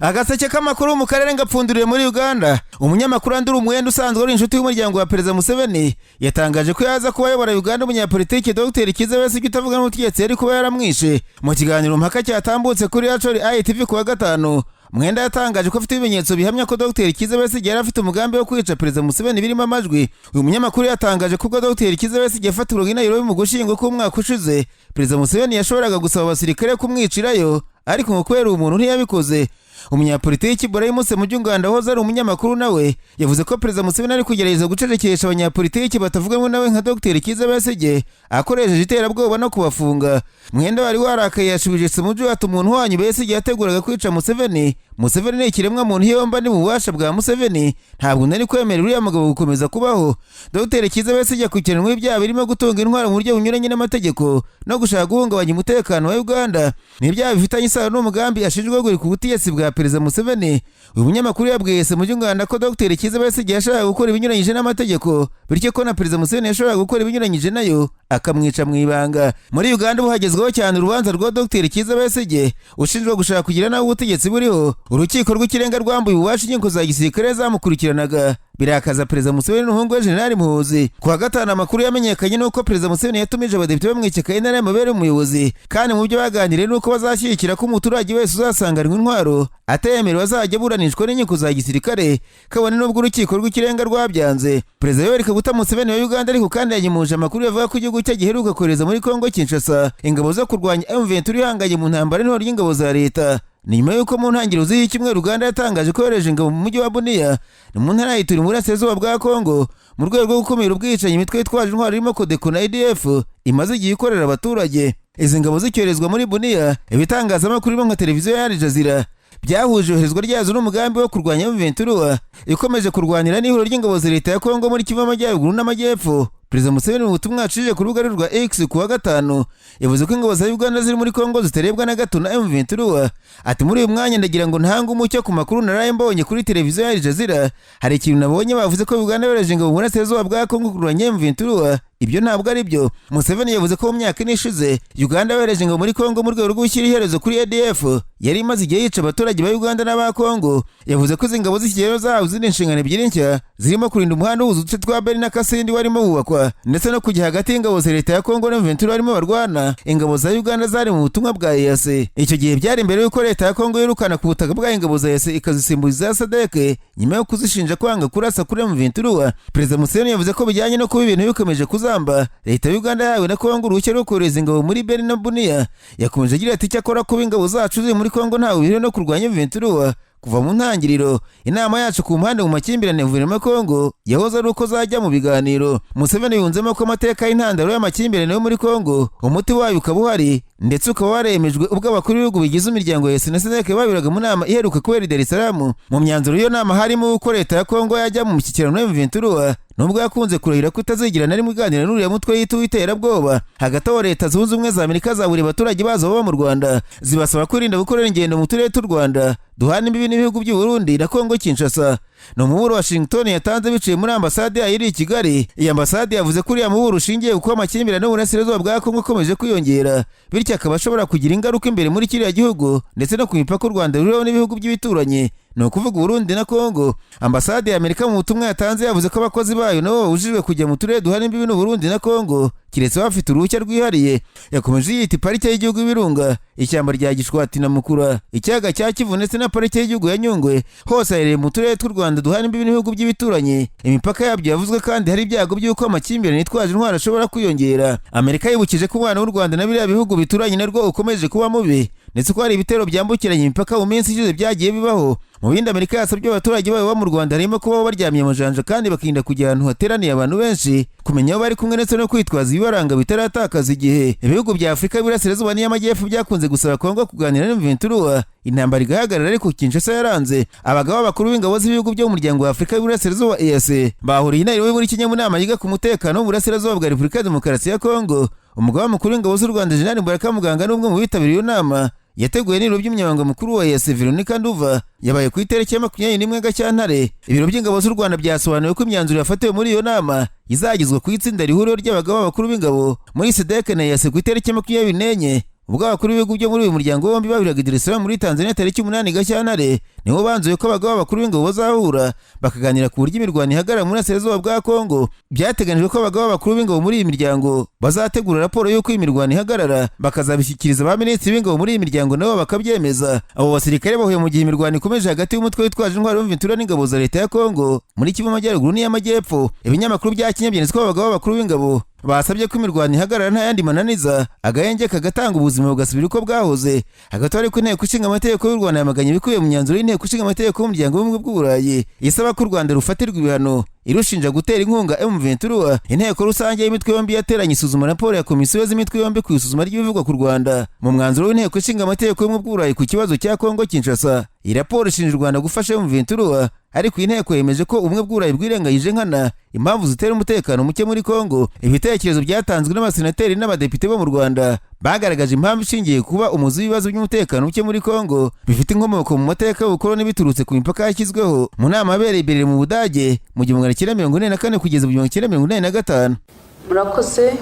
Agaseke k'amakuru mu karere ngapfunduriye muri Uganda. Umunyamakuru Andrew Mwenda, usanzwe ari inshuti y'umuryango wa Perezida Museveni, yatangaje ko yaza kuba ayobora Uganda umunyapolitiki Dr Kizza Besigye utavuga n'ubutegetsi yari kuba yaramwishe. Mu kiganiro mpaka cyatambutse kuri Acholi ITV ku wa gatanu, Mwenda yatangaje ko afite ibimenyetso bihamya ko Dr Kizza Besigye yari afite umugambi wo kwica Perezida Museveni, birimo amajwi. Uyu munyamakuru yatangaje ko ubwo Dr Kizza Besigye yafatirwaga i Nairobi mu Gushyingo k'umwaka ushize, Perezida Museveni yashoboraga gusaba abasirikare kumwicirayo, ariko ngo kubera umuntu ntiyabikoze. Umunyapolitiki Ibrahim Ssemujju Nganda, wahoze ari umunyamakuru, nawe yavuze ko Perezida Museveni ari kugerageza gucecekesha abanyapolitiki batavuga rumwe nawe nka Dr Kizza Besigye akoresheje iterabwoba no kubafunga. Mwenda wari warakaye yashubije Ssemujju ati: "Umuntu wanyu Besigye yateguraga kwica Museveni. Museveni ni ikiremwa muntu. Iyo mba ndi mu bubasha bwa Museveni, ntabwo nari kwemera uriya mugabo gukomeza kubaho." Dr Kizza Besigye akurikiranweho ibyaha birimo gutunga intwaro mu buryo bunyuranye n'amategeko no gushaka guhungabanya umutekano wa Uganda. Ni ibyaha bifitanye isano n'umugambi ashinjwa guhirika ubutegetsi bwa Perezida Museveni. Uyu munyamakuru yabwiye Ssemujju Nganda ko Dr Kizza Besigye yashakaga gukora ibinyuranyije n'amategeko, bityo ko na Perezida Museveni yashoboraga gukora ibinyuranyije nayo akamwica mu ibanga. Muri Uganda ubu hagezweho cyane urubanza rwa Dr Kizza Besigye ushinjwa gushaka kugira nabi ubutegetsi buriho. Urukiko rw'Ikirenga rwambuye ububasha inkiko za gisirikare zamukurikiranaga, birakaza Perezida Museveni n'umuhungu we Jenerali Muhoozi. Ku wa gatanu, amakuru yamenyekanye nuko Perezida Museveni yatumije abadepite bo mu ishyaka NRM bamubere umuyobozi, kandi mu byo baganiriye nuko bazashyigikira ko umuturage wese uzasanganwa intwaro ateyemerewe azajya aburanishwa n'inkiko za gisirikare, kabone n'ubwo Urukiko rw'Ikirenga rwabyanze. Perezida Yoweri Kaguta Museveni wa Uganda ariko kandi yanyimuje amakuru yavuga ko igihugu cye giheruka kohereza muri Kongo Kinshasa ingabo zo kurwanya M23 ihanganye mu ntambara n'ihuriro ry'ingabo za leta. Ni nyuma y'uko mu ntangiriro z'iki cyumweru Uganda yatangaje ko yohereje ingabo mu mujyi wa Bunia, ni mu ntara ya Ituri mu burasirazuba bwa Kongo, mu rwego rwo gukumira ubwicanyi imitwe yitwaje intwaro irimo CODECO na ADF imaze igihe ikorera abaturage. Izi ngabo zicyoherezwa muri Bunia, ibitangazamakuru birimo nka televiziyo ya Al Jazeera byahuje iyoherezwa ryazo n'umugambi wo kurwanya M23 ikomeje kurwanira n'ihuriro ry'ingabo za leta ya Kongo muri Kivu Amajyaruguru n'Amajyepfo. Perezida Museveni, mu butumwa yacishije ku rubuga rwa X ku wa gatanu, yavuze ko ingabo za Uganda ziri muri Kongo zitarebwa na gato na M23. Ati: "Muri uyu mwanya ndagira ngo ntange umucyo ku makuru naraye mbonye kuri televiziyo ya Al Jazeera. Hari ikintu nabonye bavuze ko Uganda yohereje ingabo mu burasirazuba bwa Kongo kurwanya M23. Ibyo ntabwo ari byo." Museveni yavuze ko mu myaka 4 ishize Uganda yohereje ingabo muri Kongo mu rwego rwo gushyira iherezo kuri ADF yari imaze igihe yica abaturage ba Uganda n'aba Kongo. Yavuze ko izi ngabo z'ikigero zahawe izindi nshingano ebyiri nshya, zirimo kurinda umuhanda uhuza uduce twa Beni na Kasindi warimo wubakwa, ndetse no kujya hagati y'ingabo za leta ya Kongo na M23 barimo barwana. Ingabo za Uganda zari mu butumwa bwa EAC. Icyo gihe byari mbere y'uko leta ya Kongo yirukana ku butaka bwayo ingabo za EAC, ikazisimbuza iza SADC nyuma yo kuzishinja kwanga kurasa kuri M23. Perezida Museveni yavuze ko bijyanye no kuba ibintu bikomeje kuzamba, leta ya Uganda yahawe na Kongo uruhushya rwo kohereza ingabo muri Beni na Bunia. Yakomeje agira ati: "Icyakora kuba ingabo zacu ziri muri Kongo ntawe bihuriye no kurwanya M23. Kuva mu ntangiriro, inama yacu ku mpande mu makimbirane ya guverinoma ya Kongo yahoze ari uko zajya mu biganiro." Museveni yunzemo ko amateka y'intandaro y'amakimbirane yo muri Kongo, umuti wayo ukaba uhari, ndetse ukaba waremejwe ubwo abakuru b'ibihugu bigize imiryango ya EAC na SADC babiraga mu nama iheruka kubera i Dar es Salaam. Mu myanzuro y'iyo nama harimo uko leta ya Kongo yajya mu mishyikirano ya M23, nubwo yakunze kurahira ko itazigira na rimwe iganira n'uriya mutwe yita uw'iterabwoba. Hagati aho, Leta Zunze Ubumwe za Amerika zaburiye abaturage bazo baba mu Rwanda, zibasaba kwirinda gukorera ingendo mu turere tw'u Rwanda duhana imbibi n'ibihugu by'u Burundi na Kongo Kinshasa. Ni umuburo Washington yatanze biciye muri ambasade yayo iri i Kigali. Iyi ambasade yavuze ko uriya muburo ushingiye kuko amakimbirane y'uburasirazuba bwa Kongo akomeje kwiyongera, bityo akaba ashobora kugira ingaruka imbere muri kiriya gihugu ndetse no ku mipaka u Rwanda ruriho n'ibihugu by'ibituranyi, ni ukuvuga Burundi na Kongo. Ambasade ya Amerika mu butumwa yatanze yavuze ko abakozi bayo nabo babujijwe kujya mu turere duhana imbibi n'u Burundi na Kongo, keretse bafite uruhushya rwihariye. Yakomeje yita Parike y'Igihugu y'Ibirunga, ishyamba rya Gishwati na Mukura, ikiyaga cya Kivu ndetse na Parike y'Igihugu ya Nyungwe, hose haherereye mu turere tw'u Rwanda duhana imbibi n'ibihugu by'ibituranyi. Imipaka yabyo yavuzwe kandi hari ibyago by'uko amakimbirane yitwaje intwaro ashobora kwiyongera. Amerika yibukije ko umubano w'u Rwanda na biriya bihugu bituranye narwo ukomeje kuba mubi, ndetse ko hari ibitero byambukiranya imipaka mu minsi ishize byagiye bibaho. Mu bindi Amerika yasabye abaturage bayo baba mu Rwanda harimo kuba baryamye amajanja kandi bakirinda kujya ahantu hateraniye abantu benshi, kumenya aho bari kumwe ndetse no kwitwaza ibibaranga bitaratakaza igihe. Ibihugu bya Afurika y'Iburasirazuba n'iy'Amajyepfo byakunze gusaba Kongo kuganira na M23, intambara igahagarara, ariko Kinshasa yaranze. Abagaba bakuru b'ingabo z'ibihugu byo mu muryango wa Afurika y'Iburasirazuba, EAC, bahuriye i Nairobi muri Kenya mu nama yiga ku mutekano w'uburasirazuba bwa Repubulika ya Demokarasi ya Kongo. Umugaba mukuru w'ingabo z'u Rwanda, Jenerali Mubaraka Muganga, n'umwe mu bitabiriye iyo nama yateguwe n'ibiro by'umunyamabanga mukuru wa EAC, Veronica Nduva. Yabaye ku itariki ya 21 Gashyantare. Ibiro by'ingabo z'u Rwanda byasobanuwe ko imyanzuro yafatiwe muri iyo nama izagezwa ku itsinda rihuriweho ry'abagaba bakuru b'ingabo muri SADC na EAC ku itariki ya 24. Ubwo abakuru b'ibihugu byo muri uyu muryango bombi bahuriraga i Dar es Salaam muri Tanzania tariki 8 Gashyantare, niho banzuye ko abagaba bakuru b'ingabo bazahura bakaganira ku buryo imirwano ihagarara mu burasirazuba bwa Kongo. Byateganijwe ko abagaba bakuru b'ingabo muri iyi miryango bazategura raporo y'uko iyi mirwano ihagarara, bakazabishyikiriza ba minisitiri b'ingabo muri iyi miryango, nabo bakabyemeza. Abo basirikare bahuye mu gihe imirwano ikomeje hagati y'umutwe witwaje intwaro M23 n'ingabo za leta ya Kongo muri Kivu Amajyaruguru n'iy'Amajyepfo. Ibinyamakuru bya Kenya byanditse ko abagaba bakuru b'ingabo basabye ko imirwano ihagarara nta yandi mananiza, agahenge kagatanga, ubuzima bugasubira uko bwahoze. Hagati ariko, Inteko Ishinga Amategeko y'u Rwanda yamaganye ibikubiye mu myanzuro y'Inteko Ishinga Amategeko y'Umuryango w'Ubumwe bw'Uburayi isaba ko u Rwanda rufatirwa ibihano, irushinja gutera inkunga M23. Inteko rusange y'imitwe yombi yateranye isuzuma raporo ya komisiyo z'imitwe yombi ku isuzuma ry'ibivugwa ku Rwanda mu mwanzuro w'Inteko Ishinga Amategeko y'Ubumwe bw'Uburayi ku kibazo cya Kongo Kinshasa. Iyi raporo ishinja u Rwanda gufasha M23, ariko iyi nteko yemeje ko Ubumwe bw'Uburayi bwirengagije nkana impamvu zitera umutekano muke muri Kongo. Ibitekerezo byatanzwe n'abasenateri n'abadepite bo mu Rwanda bagaragaje impamvu ishingiye kuba umuzi w'ibibazo by'umutekano muke muri Kongo bifite inkomoko mu mateka y'ubukoloni, biturutse ku mipaka yashyizweho mu nama yabereye i Berlin mu Budage mu 1944 kugeza mu 1985. Murakoze.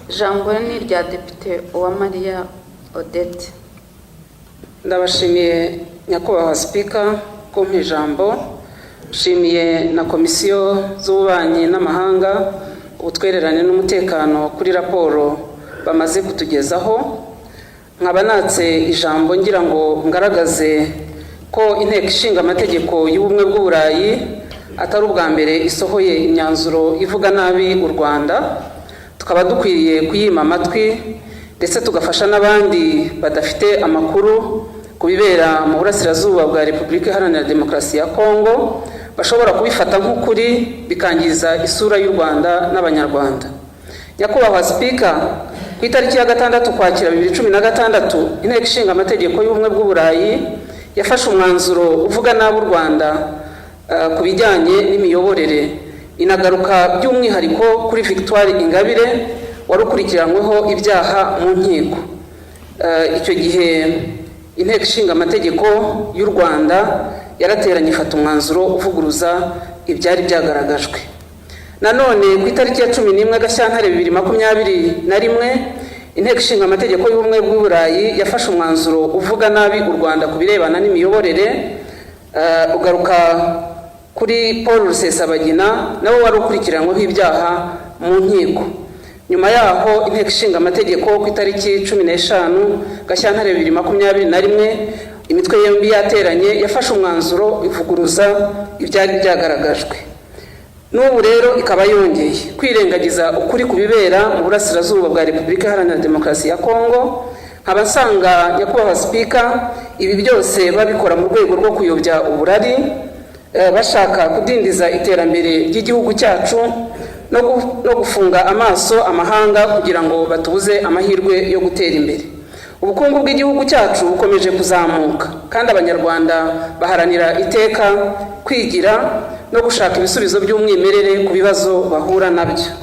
Ijambo ni irya Depite Uwamariya Odette. Ndabashimiye, Nyakubahwa Sipika, kumpa ijambo. Nshimiye na Komisiyo z'Ububanyi n'Amahanga, Ubutwererane n'Umutekano kuri raporo bamaze kutugezaho. Nkaba natse ijambo ngira ngo ngaragaze ko Inteko Ishinga Amategeko y'Ubumwe bw'Uburayi atari ubwa mbere isohoye imyanzuro ivuga nabi u Rwanda, tukaba dukwiriye kuyima amatwi, ndetse tugafasha n'abandi badafite amakuru ku bibera mu burasirazuba bwa Repubulika Iharanira Demokarasi ya Kongo, bashobora kubifata nk'ukuri bikangiza isura y'u Rwanda n'Abanyarwanda. Nyakubahwa Sipika, ku itariki ya 6 Ukwakira 2016, Inteko Ishinga Amategeko y'Ubumwe bw'Uburayi yafashe umwanzuro uvuga nabi u Rwanda ku bijyanye n'imiyoborere, inagaruka by'umwihariko kuri Victoire Ingabire wari ukurikiranyweho ibyaha mu nkiko. Icyo gihe Inteko Ishinga Amategeko y'u Rwanda yarateranye, ifata umwanzuro uvuguruza ibyari byagaragajwe. Nanone ku itariki ya 11 Gashyantare 2021, Inteko Ishinga Amategeko y'Ubumwe bw'Uburayi yafashe umwanzuro uvuga nabi u Rwanda ku birebana n'imiyoborere, ugaruka kuri Paul Rusesabagina, nawe wari ukurikiranyweho ibyaha mu nkiko. Nyuma yaho, Inteko Ishinga Amategeko ku itariki 15 Gashyantare 2021, imitwe yombi yateranye, yafashe umwanzuro ivuguruza ibyari byagaragajwe. N'ubu rero ikaba yongeye kwirengagiza ukuri ku bibera mu burasirazuba bwa Repubulika Iharanira Demokarasi ya Kongo. Nkaba nsanga, Nyakubahwa Sipika, ibi byose babikora mu rwego rwo kuyobya uburari, bashaka kudindiza iterambere ry'igihugu cyacu no gufunga amaso amahanga kugira ngo batubuze amahirwe yo gutera imbere. Ubukungu bw'igihugu cyacu bukomeje kuzamuka, kandi Abanyarwanda baharanira iteka kwigira no gushaka ibisubizo by'umwimerere ku bibazo bahura nabyo.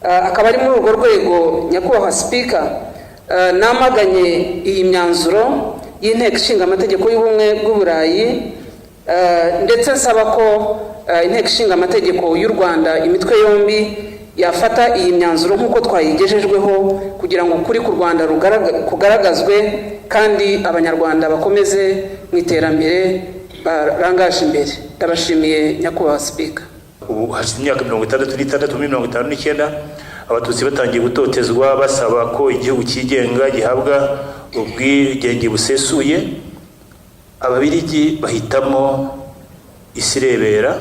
Akaba ari muri urwo rwego, Nyakubahwa Sipika, namaganye iyi myanzuro y'Inteko Ishinga Amategeko y'Ubumwe bw'Uburayi, ndetse nsaba ko Inteko Ishinga Amategeko y'u Rwanda, imitwe yombi, yafata iyi myanzuro nk'uko twayigejejweho, kugira ngo ukuri ku Rwanda kugaragazwe kandi Abanyarwanda bakomeze mu iterambere barangaje imbere. Ndabashimiye, Nyakubahwa Sipika. Ubu hashize imyaka 66. Muri 59 Abatutsi batangiye gutotezwa, basaba ko igihugu cyigenga, gihabwa ubwigenge busesuye. Ababirigi bahitamo, isi irebera,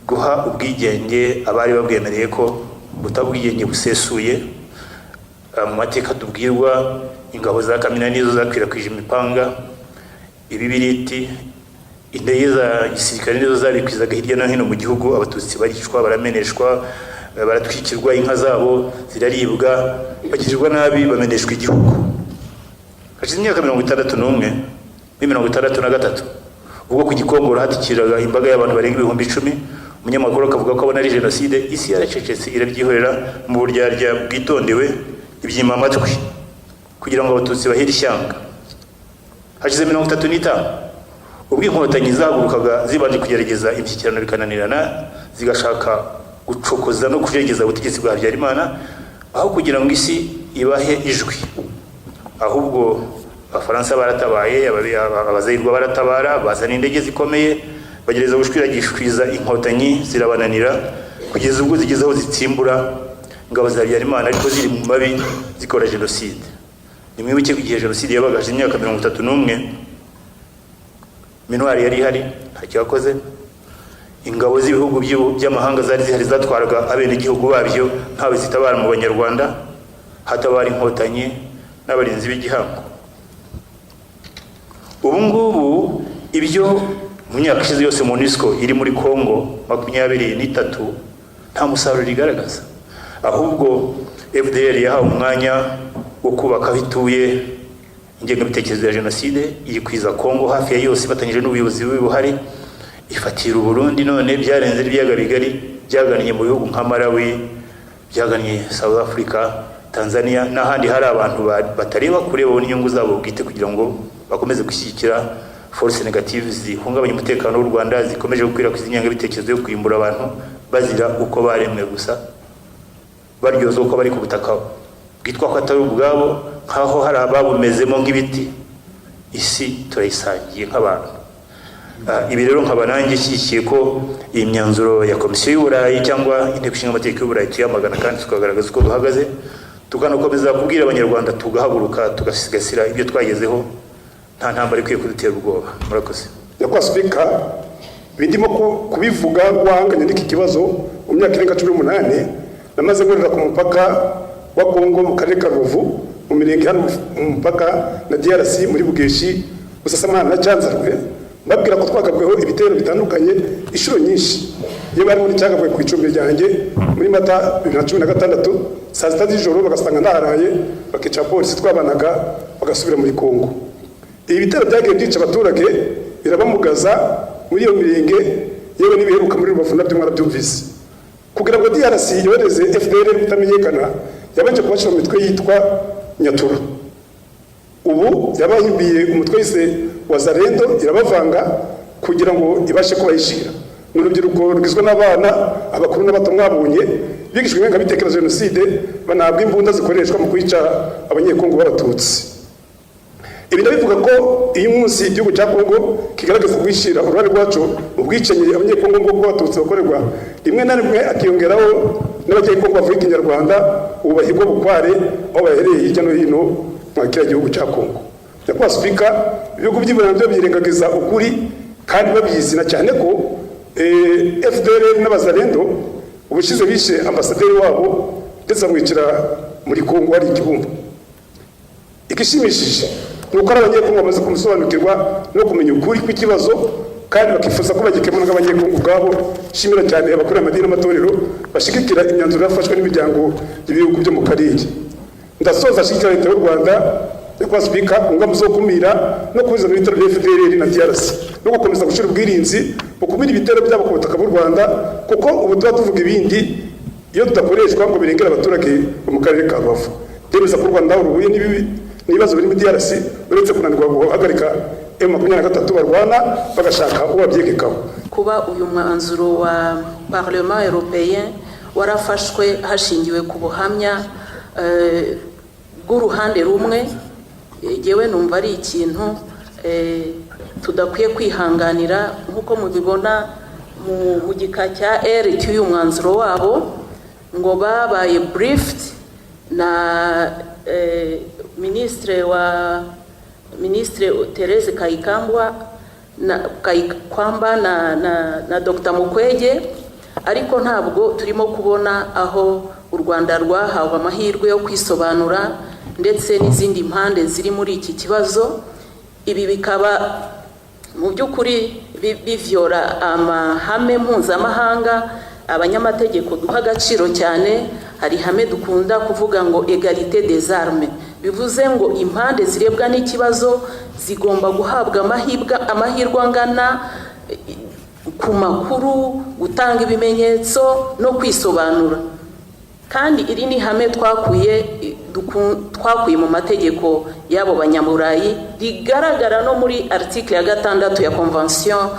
guha ubwigenge abari babwemereye ko butaba ubwigenge busesuye. Mu mateka tubwirwa, ingabo za Kamina nizo zakwirakwije imipanga, ibibiriti, indege za gisirikare nizo zabikwizaga hirya no hino mu gihugu. Abatutsi baricwa, barameneshwa, baratwikirwa, inka zabo ziraribwa, bagirirwa nabi, bameneshwa igihugu. Hashize imyaka 61, muri 63, ubwo ku Gikongoro hatikiraga imbaga y'abantu barenga 10,000, umunyamakuru akavuga ko abona ari jenoside, isi yaracecetse irabyihorera mu buryarya bwitondewe, ibyima amatwi kugira ngo Abatutsi bahire ishyanga. Hashize 35, ubwo Inkotanyi zahagurukaga zibanje kugerageza imishyikirano bikananirana, zigashaka gucokoza no kujegeza ubutegetsi bwa Habyarimana, aho kugira ngo isi ibahe ijwi. Ahubwo Abafaransa baratabaye, Abazayirwa baratabara, bazana indege zikomeye, bagereza gushwiragishwiza Inkotanyi, zirabananira kugeza ubwo zigeze aho zitsimbura ingabo za Habyarimana, ariko ziri mu mabi, zikora jenoside. Nimwibuke ko igihe jenoside yabaga, hashize imyaka 31, MINUAR yari ihari, ntacyo yakoze. Ingabo z'ibihugu by'amahanga zari zihari, zatwaraga abenegihugu babyo, ntawe zitabara mu Banyarwanda, hatabara Inkotanyi n'abarinzi b'igihango. Ubu ngubu ibyo mu myaka ishize yose MONUSCO iri muri Congo, 23, nta musaruro igaragaza. Ahubwo FDLR yahawe umwanya wo kubaka aho ituye ingengabitekerezo ya jenoside, iyikwiza Congo hafi ya yose ifatanyije n'ubuyobozi bubi buhari, ifatira Uburundi. None byarenze ibiyaga bigari, byagannye mu bihugu nka Malawi, byagannye South Africa, Tanzania n'ahandi hari abantu batareba kure, babona inyungu zabo bwite kugira ngo bakomeze gushyigikira force négative zihungabanya umutekano w'u Rwanda, zikomeje gukwirakwiza ingengabitekerezo yo kurimbura abantu bazira uko baremwe gusa, baryozwa uko bari ku butaka bwitwa ko atari ubwabo, nk'aho hari ababumezemo nk'ibiti. Isi turayisangiye nk'abantu. Ibi rero nkaba nanjye nshyigikiye ko iyi myanzuro ya Komisiyo y'Uburayi cyangwa Inteko Ishinga Amategeko y'Uburayi tuyamagana, kandi tukagaragaza uko duhagaze, tukanakomeza kubwira Abanyarwanda, tugahaguruka, tugasigasira ibyo twagezeho. Nta ntambara ikwiye kudutera ubwoba. Murakoze. Nyakubahwa Sipika, bindimo kubivuga wahanganye n'iki kibazo mu myaka irenga 18 namaze nkorera ku mupaka wa Kongo mu karere ka Rubavu, mu mirenge hano mu mupaka na DRC, muri Bugeshi, Busasamana na Cyanzarwe, mbabwira ko twagabweho ibitero bitandukanye inshuro nyinshi. Iyo bari muri cyagabwe ku icumbi ryanjye muri Mata 2016 saa 6 z'ijoro, bagasanga ndaharaye, bakica polisi twabanaga, bagasubira muri Kongo. Ibi bitero byagiye byica abaturage, birabamugaza muri iyo mirenge, yewe n'ibiheruka muri Rubavu nabyo mwarabyumvise. Kugira ngo DRC yohereze FDLR kutamenyekana, yabanje kubashyira mu mitwe yitwa Nyatura. Ubu yabahimbiye umutwe yise Wazalendo, irabavanga kugira ngo ibashe kubayishira. Ni urubyiruko rugizwe n'abana, abakuru n'abato mwabonye, bigishwa ingengabitekerezo ya jenoside, banahabwa imbunda zikoreshwa mu kwica Abanyekongo b'Abatutsi. Ibi ndabivuga ko iyo umunsi igihugu cya Kongo kigaragaza guhishira uruhare rwacu mu bwicanyi Abanyekongo bwo bw'Abatutsi bakorerwa, rimwe na rimwe akiyongeraho n'Abanyekongo bavuga Ikinyarwanda ubu bahigwa bukware aho baherereye hirya no hino mu kiriya gihugu cya Kongo. Nyakubahwa Sipika, ibihugu by'Iburayi nabyo byirengagiza ukuri kandi babizi, na cyane ko FDLR n'Abazalendo ubushize bishe ambasaderi wabo, ndetse bamwicira muri Kongo hari igihumbi. Igishimishije ni uko ari Abanyekongo bamaze kumusobanukirwa no kumenya ukuri kw'ikibazo, kandi bakifuza ko bagikemura nk'Abanyekongo ubwabo. Shimira cyane abakorera amadini n'amatorero bashyigikira imyanzuro yafashwe n'imiryango y'ibihugu byo mu karere. Ndasoza ashyigikira leta y'u Rwanda, nyakubahwa Sipika, ku ngamba zo gukumira no kubuza ibitero bya FDLR na DRC, no gukomeza gushyira ubwirinzi bukumira ibitero byabo ku butaka bw'u Rwanda, kuko ubu tuba tuvuga ibindi iyo tudakoreshwa ngo birengere abaturage bo mu karere ka Rubavu. Ndemeza ko u Rwanda ruhuye n'ibibazo biri muri DRC, uretse kunanirwa guhagarika M23 barwana bagashaka uwo babyegekaho. Kuba uyu mwanzuro wa Parlement européen warafashwe hashingiwe ku buhamya bw'uruhande rumwe, yewe numva ari ikintu tudakwiye kwihanganira. Nk'uko mubibona mu gika cya R cy'uyu mwanzuro wabo, ngo babaye briefed na ministre wa Ministre Therese Kayikwamba na Kayikwamba na Dr Mukwege, ariko ntabwo turimo kubona aho u Rwanda rwahawe amahirwe yo kwisobanura ndetse n'izindi mpande ziri muri iki kibazo. Ibi bikaba mu by'ukuri bivyora amahame mpuzamahanga abanyamategeko duha agaciro cyane. Hari ihame dukunda kuvuga ngo "égalité des armes", bivuze ngo impande zirebwa n'ikibazo zigomba guhabwa amahirwe angana ku makuru, gutanga ibimenyetso no kwisobanura. Kandi iri ni ihame twakuye mu mategeko y'abo Banyaburayi, rigaragara no muri article ya 6 ya Convention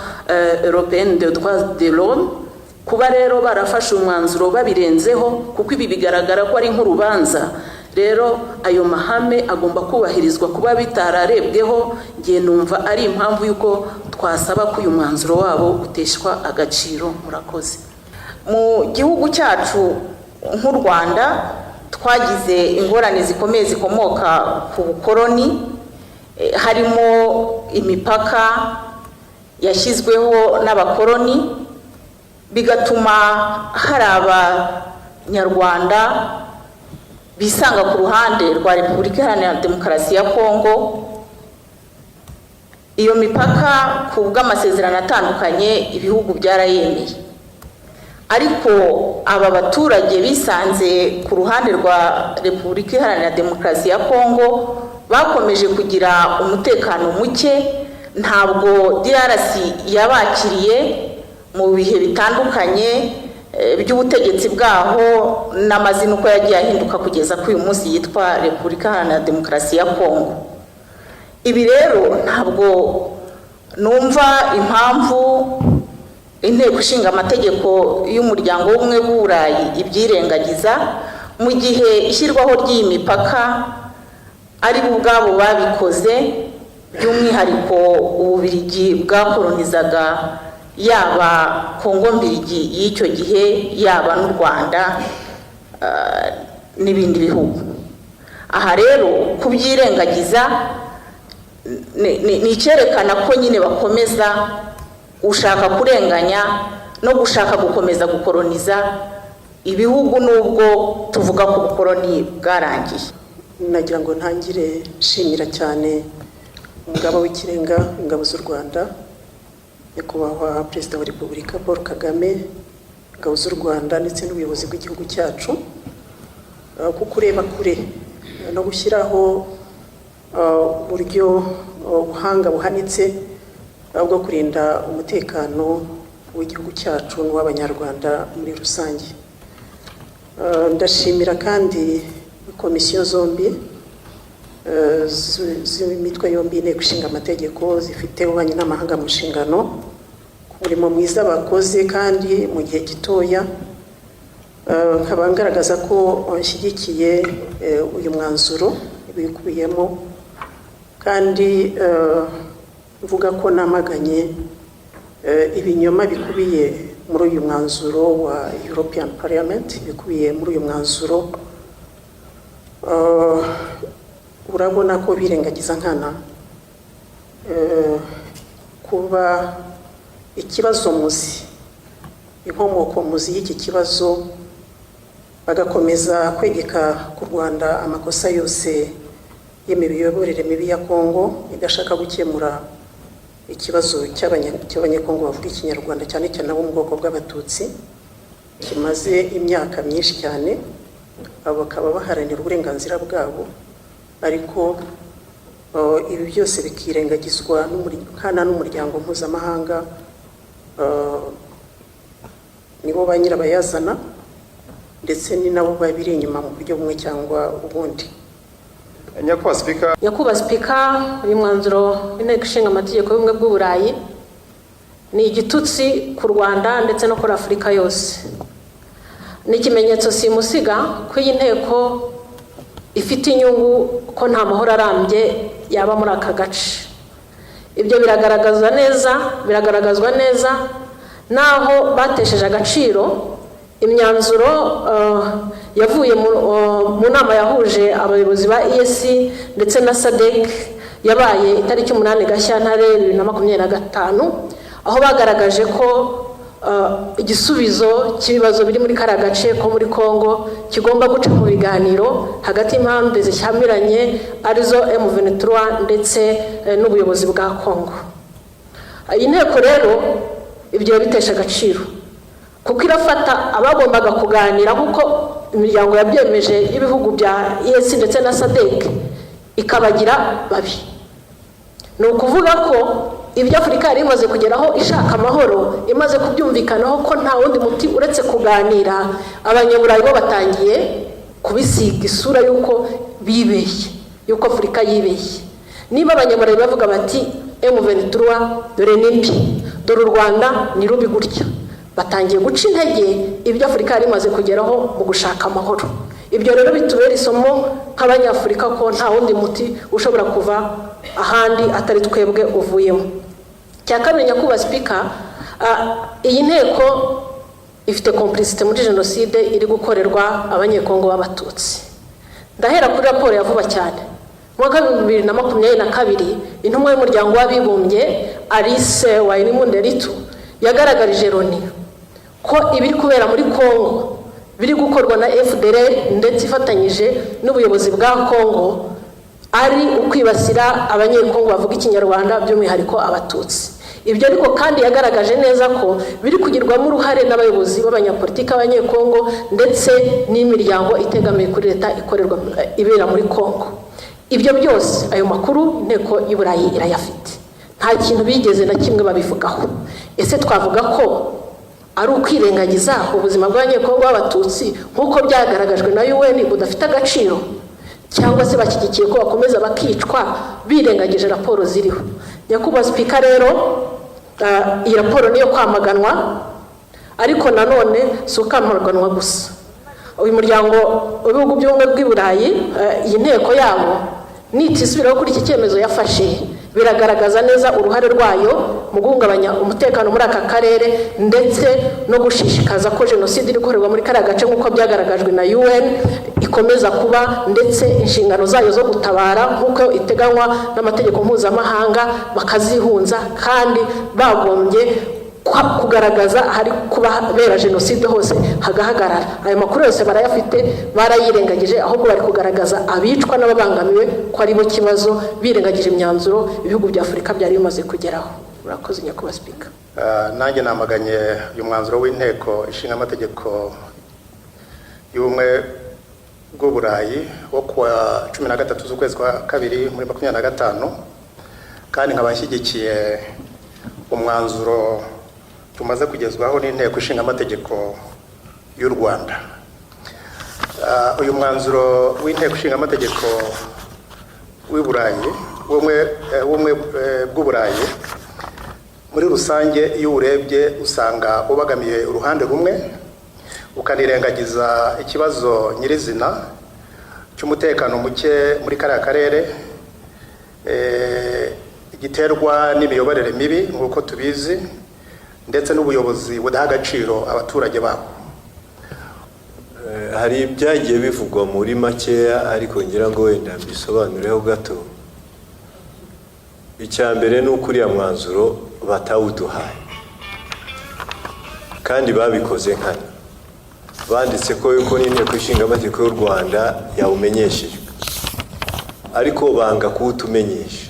européenne de droits de l'homme. Kuba rero barafashe umwanzuro babirenzeho, kuko ibi bigaragara ko ari nk'urubanza. Rero ayo mahame agomba kubahirizwa. Kuba bitararebweho, ngiye numva ari impamvu y'uko twasaba ko uyu mwanzuro wabo uteshwa agaciro. Murakoze. Mu gihugu cyacu nk'u Rwanda twagize ingorane zikomeye zikomoka ku bukoroni, harimo imipaka yashyizweho n'abakoroni, bigatuma hari Abanyarwanda bisanga ku ruhande rwa Repubulika Iharanira Demokarasi ya Kongo. Iyo mipaka, ku bw'amasezerano atandukanye, ibihugu byarayemeye, ariko aba baturage bisanze ku ruhande rwa Repubulika Iharanira Demokarasi ya Kongo bakomeje kugira umutekano muke. Ntabwo DRC yabakiriye mu bihe bitandukanye by'ubutegetsi bwaho n'amazina uko yagiye ahinduka kugeza kuri uyu munsi yitwa Repubulika Iharanira Demokarasi ya Kongo. Ibi rero ntabwo numva impamvu Inteko Ishinga Amategeko y'Umuryango w'Ubumwe bw'Uburayi ibyirengagiza, mu gihe ishyirwaho ry'iyi mipaka ari bo ubwabo babikoze, by'umwihariko Ububirigi bwakoronizaga yaba Kongo Mbirigi y'icyo gihe, yaba n'u Rwanda n'ibindi bihugu. Aha rero kubyirengagiza ni icyerekana ko nyine bakomeza gushaka kurenganya no gushaka gukomeza gukoroniza ibihugu, nubwo tuvuga ko ubukoroni bwarangiye. Nagira ngo ntangire nshimira cyane Umugaba w'Ikirenga Ingabo z'u Rwanda, Nyakubahwa Perezida wa Repubulika Paul Kagame, Ingabo z'u Rwanda ndetse n'ubuyobozi bw'igihugu cyacu, kuko ureba kure no gushyiraho uburyo ubuhanga buhanitse bwo kurinda umutekano w'igihugu cyacu n'uw'Abanyarwanda muri rusange. Ndashimira kandi komisiyo zombi z'imitwe yombi Inteko Ishinga Amategeko zifite ububanyi n'amahanga mu nshingano, ku murimo mwiza bakoze kandi mu gihe gitoya. Nkaba ngaragaza ko nshyigikiye uyu mwanzuro ibikubiyemo, kandi mvuga ko namaganye ibinyoma bikubiye muri uyu mwanzuro wa European Parliament. Bikubiye muri uyu mwanzuro, urabona ko birengagiza nkana kuba ikibazo muzi, inkomoko muzi y'iki kibazo, bagakomeza kwegeka ku Rwanda amakosa yose y'imiyoborere mibi ya Kongo idashaka gukemura ikibazo cy'Abanyekongo bavuga Ikinyarwanda, cyane cyane abo mu bwoko bw'Abatutsi, kimaze imyaka myinshi cyane. Abo bakaba baharanira uburenganzira bwabo, ariko ibi byose bikirengagizwa nkana n'umuryango mpuzamahanga. Nibo ba nyirabayazana, ndetse ni nabo babiri inyuma mu buryo bumwe cyangwa ubundi. Nyakubahwa Sipika. Nyakubahwa Sipika, uyu mwanzuro w'Inteko Ishinga Amategeko y'Ubumwe bw'Uburayi ni igitutsi ku Rwanda ndetse no kuri Afurika yose. Ni ikimenyetso simusiga ko iyi nteko ifite inyungu ko nta mahoro arambye yaba muri aka gace. Ibyo biragaragazwa neza, biragaragazwa neza n'aho batesheje agaciro imyanzuro yavuye mu nama yahuje abayobozi ba EAC ndetse na SADC yabaye itariki 8 Gashyantare 2025, aho bagaragaje ko igisubizo cy'ibibazo biri muri kariya gace ko muri Congo kigomba guca mu biganiro hagati y'impande zishyamiranye, arizo M23 ndetse n'ubuyobozi bwa Congo. Iyi nteko rero ibyo bitesha agaciro, kuko irafata abagombaga kuganira nk'uko imiryango yabyemeje y'ibihugu bya EAC ndetse na SADC ikabagira babi. Ni ukuvuga ko ibyo Afurika yari imaze kugeraho ishaka amahoro, imaze kubyumvikanaho ko nta wundi muti uretse kuganira, Abanyaburayi bo batangiye kubisiga isura y'uko bibeshye, y'uko Afurika yibeshye. Niba Abanyaburayi bavuga bati M23 dore ni mbi, dore u Rwanda ni rubi gutya, batangiye guca intege ibyo Afurika yari imaze kugeraho mu gushaka amahoro. Ibyo rero bitubera isomo nk'Abanyafurika ko nta wundi muti ushobora kuva ahandi atari twebwe uvuyemo. Cya kabiri, nyakubahwa Sipika, iyi nteko ifite complicité muri jenoside iri gukorerwa Abanyekongo b'Abatutsi. Ndahera kuri raporo ya vuba cyane. Mu mwaka wa 2022, intumwa y'Umuryango w'Abibumbye Alice Wairimu Nderitu yagaragarije Loni ko ibiri kubera muri Kongo biri gukorwa na FDLR ndetse ifatanyije n'ubuyobozi bwa Kongo, ari ukwibasira Abanyekongo bavuga Ikinyarwanda, by'umwihariko Abatutsi. Ibyo ariko kandi yagaragaje neza ko biri kugirwamo uruhare n'abayobozi b'abanyapolitiki b'Abanyekongo ndetse n'imiryango itegamiye kuri leta ikorerwa ibera muri Kongo. Ibyo byose, ayo makuru, Inteko y'Uburayi irayafite. Nta kintu bigeze na kimwe babivugaho. Ese twavuga ko ari ukwirengagiza ubuzima bw'Abanyekongo b'Abatutsi nk'uko byagaragajwe na UN budafite agaciro, cyangwa se bashyigikiye ko bakomeza bakicwa birengagije raporo ziriho? Nyakubahwa Sipika, rero iyi raporo niyo kwamaganwa, ariko nanone si ukwamaganwa gusa. Uyu muryango w'ibihugu by'Ubumwe bw'i Burayi, iyi nteko yabo nitisubiraho kuri iki cyemezo yafashe, biragaragaza neza uruhare rwayo mu guhungabanya umutekano muri aka karere ndetse no gushishikaza ko jenoside iri gukorerwa muri kariya gace nk'uko byagaragajwe na UN ikomeza kuba, ndetse inshingano zayo zo gutabara nk'uko iteganywa n'amategeko mpuzamahanga bakazihunza, kandi bagombye kugaragaza ahari kubera jenoside hose hagahagarara. Ayo makuru yose barayafite, barayirengagije. Ahubwo bari kugaragaza abicwa n'ababangamiwe ko ari bo kibazo, birengagije imyanzuro ibihugu bya Afurika byari bimaze kugeraho. Murakoze, nyakubahwa Sipika. Nanjye namaganye uyu mwanzuro w'Inteko Ishinga Amategeko y'Ubumwe bw'Uburayi wo kuwa 13 z'ukwezi kwa kabiri muri 25, kandi nkaba nshyigikiye umwanzuro tumaze kugezwaho n'Inteko Ishinga Amategeko y'u Rwanda. Uyu mwanzuro w'Inteko Ishinga Amategeko w'i Burayi, w'Ubumwe bw'Uburayi muri rusange, iyo uwurebye usanga ubogamiye uruhande rumwe, ukanirengagiza ikibazo nyirizina cy'umutekano muke muri kariya karere giterwa n'imiyoborere mibi nk'uko tubizi, ndetse n'ubuyobozi budaha agaciro abaturage babo. Hari ibyagiye bivugwa muri makeya, ariko ngira ngo wenda mbisobanureho gato. Icya mbere ni uko uriya mwanzuro batawuduhaye, kandi babikoze nkana. Banditse ko yuko n'Inteko Ishinga Amategeko y'u Rwanda yawumenyeshejwe, ariko banga kuwutumenyesha,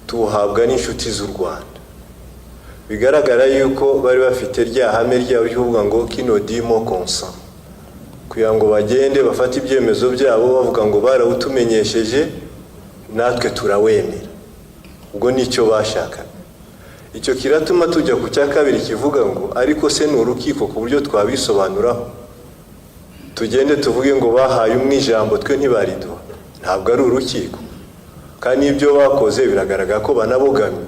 tuwuhabwa n'inshuti z'u Rwanda. Bigaragara yuko bari bafite rya hame ryabo ryo kuvuga ngo "qui ne dit mot consent", kugira ngo bagende bafate ibyemezo byabo bavuga ngo barawutumenyesheje, natwe turawemera. Ubwo nicyo bashakaga. Icyo kiratuma tujya ku cya kabiri kivuga ngo: ariko se ni urukiko ku buryo twabisobanuraho, tugende tuvuge ngo bahaye umwe ijambo, twe ntibariduha? Ntabwo ari urukiko, kandi n'ibyo bakoze biragaragara ko banabogamye.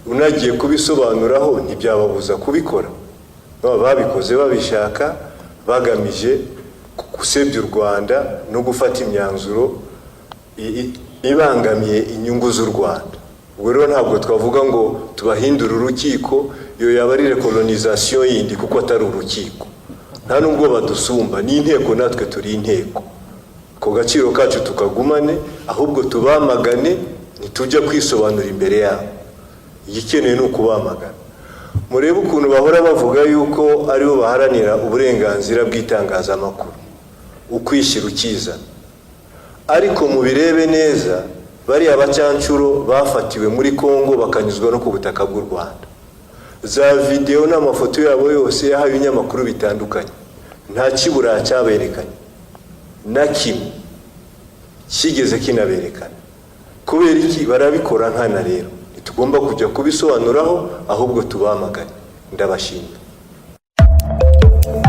Unagiye kubisobanuraho ntibyababuza kubikora. Baba babikoze babishaka, bagamije gusebya u Rwanda no gufata imyanzuro ibangamiye inyungu z'u Rwanda. Ubwo rero ntabwo twavuga ngo tubahindure urukiko. Iyo yaba ari recolonisation yindi, kuko atari urukiko. Nta nubwo badusumba, ni inteko, natwe turi inteko. Ku gaciro kacu tukagumane, ahubwo tubamagane. Ntitujya kwisobanura imbere yabo. Igikenewe ni ukubamagana. Murebe ukuntu bahora bavuga yuko aribo baharanira uburenganzira bw'itangazamakuru, ukwishyira ukizana, ariko mubirebe neza, bariya bacancuro bafatiwe muri Kongo bakanyuzwa no ku butaka bw'u Rwanda, za videwo n'amafoto yabo yose yahawe ibinyamakuru bitandukanye, nta kibura cyaberekanye na kimwe kigeze kinaberekana. Kubera iki barabikora nkana? Rero ntitugomba kujya kubisobanuraho, ahubwo tubamagane. Ndabashimira.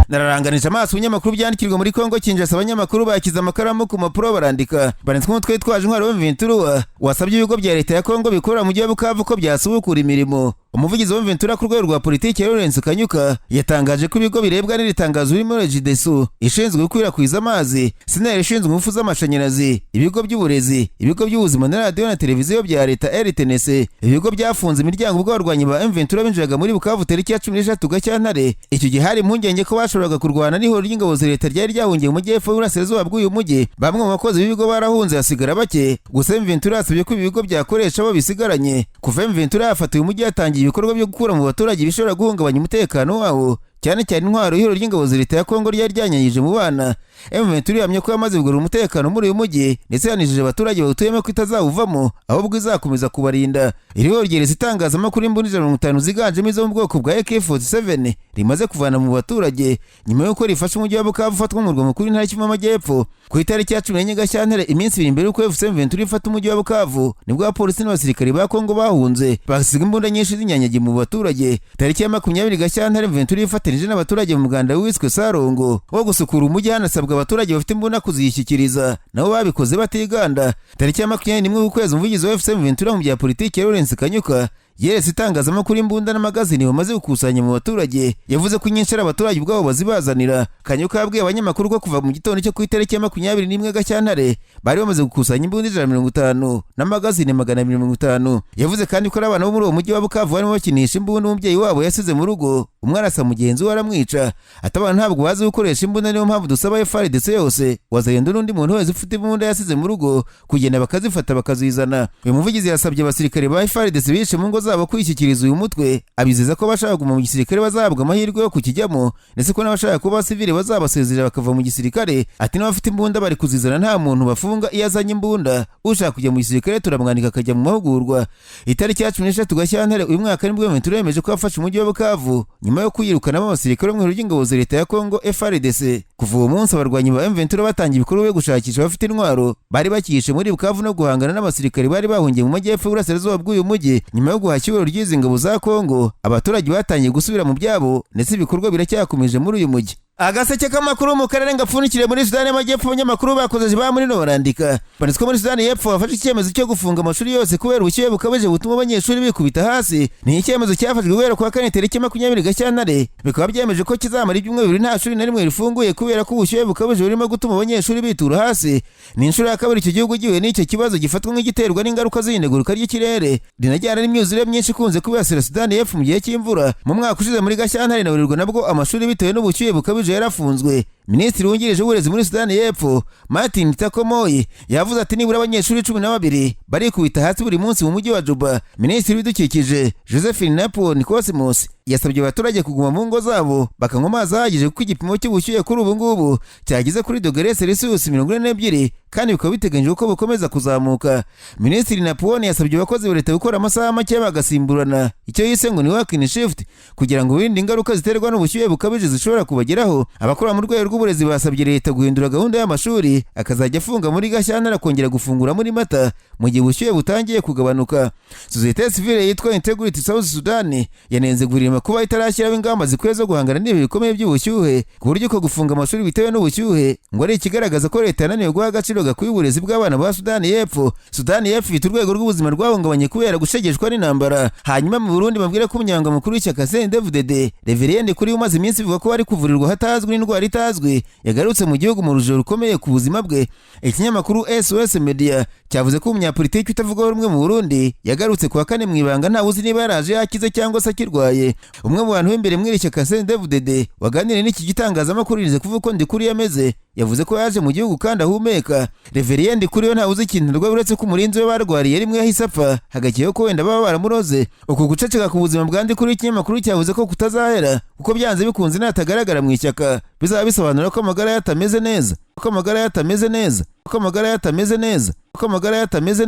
Nararanganije amaso ibinyamakuru byandikirwa muri Kongo Kinshasa. Abanyamakuru bakize amakaramu ku mpapuro barandika, banditswe umutwe witwaje intwaro wa M23 wasabye ibigo bya leta ya Kongo bikorera mu mujyi wa Bukavu ko byasubukura imirimo. Umuvugizi wa M23 ku rwego rwa politiki Lawrence Kanyuka yatangaje ko ibigo birebwa n'iri tangazo birimo Regideso ishinzwe gukwirakwiza amazi, SNEL ishinzwe ingufu z'amashanyarazi, ibigo by'uburezi, ibigo by'ubuzima na radiyo na televiziyo bya leta RTNC. Ibigo byafunze imiryango ubwo abarwanyi ba M23 binjiraga muri Bukavu tariki ya 13 Gashyantare. Icyo gihe hari impungenge ko bashoboraga kurwana n'ihuriro ry'ingabo za leta ryari ryahungiye mu majyepfo y'uburasirazuba bw'uyu mujyi. Bamwe mu bakozi b'ibigo barahunze hasigara bake, gusa M23 yasabye ko ibi bigo byakoresha abo bisigaranye. Kuva M23 yafata uyu mujyi yatangiye ibikorwa byo gukura mu baturage bishobora guhungabanya umutekano wawo, cyane cyane intwaro y'ihuriro ry'ingabo za leta ya Kongo ryari ryanyanyije mu bana. M23 ihamya ko yamaze kugarura umutekano muri uyu mujyi, ndetse yanijeje abaturage bawutuyemo ko itazawuvamo ahubwo izakomeza kubarinda. Iri huriro ryeretse itangazamakuru imbunda 150 ziganjemo izo mu bwoko bwa AK47 rimaze kuvana mu baturage nyuma y'uko rifashe umujyi wa Bukavu ufatwa nk'umurwa mukuru w'intara y'Kivu y'Amajyepfo. Ku itariki ya 14 Gashyantare, iminsi 2 mbere y'uko AFC M23 ifata umujyi wa Bukavu, nibwo abapolisi n'abasirikari ba Kongo bahunze basiga imbunda nyinshi zinyanyagiye mu baturage. Tariki ya 20 Gashyantare, M23 ifatanije n'abaturage mu muganda wiswe Sarongo wo gusukura umujyi, hanasabwa abaturage bafite imbunda kuziyishyikiriza, nabo babikoze batiganda. Tariki ya 21 w'ukwezi, umuvugizi wa AFC M23 mu bya politiki Lawrence Kanyuka yeretse itangazamakuru imbunda n'amagazini bamaze gukusanya mu baturage. Yavuze ko inyinshi ari abaturage ubwabo bazibazanira. Kanyuka yabwiye abanyamakuru ko kuva mu gitondo cyo ku itariki ya 21 Gashyantare bari bamaze gukusanya imbunda 150 n'amagazini 250. Yavuze kandi ko abana bo muri uwo mujyi wa Bukavu barimo bakinisha imbunda umubyeyi wabo yasize mu rugo, umwe arasa mugenzi we aramwica. Ati abantu ntabwo bazi gukoresha imbunda, niyo mpamvu dusaba FARDC yose wazayenda n'undi muntu wese ufite imbunda yasize mu rugo kugenda bakazifata bakazizana. Uyu muvugizi yasabye abasirikare ba FARDC bishe mu ngo zabo kwishyikiriza uyu mutwe, abizeza ko abashaka kuguma mu gisirikare bazahabwa amahirwe yo kukijyamo, ndetse ko n'abashaka kuba abasivili bazabasezerera bakava mu gisirikare. Ati n'abafite imbunda bari kuzizana, nta muntu bafunga iyo azanye imbunda, ushaka kujya mu gisirikare turamwandika akajya mu mahugurwa. Itariki ya 13 Gashyantare uyu mwaka nibwo M23 yemeje ko yafashe umujyi wa Bukavu nyuma yo kuyirukanamo abasirikare bo mu ihuriro ry'ingabo za leta ya Kongo FARDC. Kuva uwo munsi abarwanyi ba M23 batangiye ibikorwa byo gushakisha abafite intwaro bari bakihishe muri Bukavu no guhangana n'abasirikare bari bahungiye mu majyepfo y'uburasirazuba bw'uyu mujyi. Nyuma yo guhashya ihuriro ry'izi ngabo za Kongo, abaturage batangiye gusubira mu byabo, ndetse ibikorwa biracyakomeje muri uyu mujyi. Agaseke k'amakuru mu karere ngapfundikiriye muri Sudani y'Amajyepfo. Abanyamakuru bakoze ba muri no barandika banditswe muri Sudani y'Epfo bafashe icyemezo cyo gufunga amashuri yose kubera ubushyuhe bukabije butuma abanyeshuri bikubita hasi. Ni icyemezo cyafashwe guhera ku wa kane tariki 20 Gashyantare, bikaba byemeje ko kizamara ibyumweru 2 nta shuri na rimwe rifunguye kubera ko ubushyuhe bukabije burimo gutuma abanyeshuri bitura hasi. Ni inshuro ya kabiri icyo gihugu gihuye n'icyo kibazo gifatwa nk'igiterwa n'ingaruka z'ihindagurika ry'ikirere rinajyana n'imyuzure myinshi ikunze kwibasira Sudani y'Epfo mu gihe cy'imvura. Mu mwaka ushize muri Gashyantare na Werurwe nabwo amashuri bitewe n'ubushyuhe bukabije yarafunzwe. Minisitiri wungirije w'uburezi muri Sudani y'Epfo Martin Takomoyi yavuze ati nibura abanyeshuri 12 barikubita hasi buri munsi mu mujyi wa Juba. Minisitiri w'ibidukikije Josephine Napon Cosmos yasabye abaturage kuguma mu ngo zabo bakanywa amazi ahagije, kuko igipimo cy'ubushyuhe kuri ubu ngubu cyageze kuri dogere Celsius 42, kandi bikaba biteganyijwe ko bukomeza kuzamuka. Minisitiri Napon yasabye abakozi ba leta gukora amasaha make bagasimburana, icyo yise ngo ni working shift, kugira ngo birinde ingaruka ziterwa n'ubushyuhe bukabije zishobora kubageraho. Abakora mu rwego rw'uburezi basabye leta guhindura gahunda y'amashuri akazajya afunga muri Gashyantare akongera gufungura muri Mata mu gihe ubushyuhe butangiye kugabanuka. Sosiyete sivile yitwa Integrity South Sudan yanenze guverinoma kuba itarashyiraho ingamba zikwiye zo guhangana n'ibi bikomeye by'ubushyuhe, ku buryo ko gufunga amashuri bitewe n'ubushyuhe ngo ari ikigaragaza ko leta yananiwe guha agaciro gakwiye uburezi bw'abana ba Sudani y'Epfo. Sudani y'Epfo ifite urwego rw'ubuzima rwahungabanye kubera gushegeshwa n'intambara. Hanyuma mu Burundi babwira ko umunyamabanga mukuru w'ishyaka CNDD-FDD Reverend kuri umaze iminsi bivuga ko ari kuvurirwa hatazwi n'indwara itazwi yagarutse mu gihugu mu rujijo rukomeye ku buzima bwe. Ikinyamakuru SOS Media cyavuze ko umunyapolitiki utavugwaho rumwe mu Burundi yagarutse kuwa kane mu ibanga, ntawe uzi niba yaraje yakize cyangwa se akirwaye. Umwe mu bantu b'imbere muri iri shyaka CNDD-FDD waganiriye n'iki gitangazamakuru yirinze kuvuga uko Ndikuri yameze, yavuze ko yaje mu gihugu kandi ahumeka. Reverien Ndikuriyo ntawe uzi ikintu arwaye uretse ko umurinzi we barwariye rimwe yahise apfa, hagakeho ko wenda baba baramuroze. Uku guceceka ku buzima bwa Ndikuriyo ikinyamakuru cyavuze ko kutazahera, kuko byanze bikunze natagaragara mu ishyaka bizaba bisobanura ko amagara ye atameze neza, ko amagara ye atameze neza, ko amagara ye atameze neza, ko amagara ye atameze.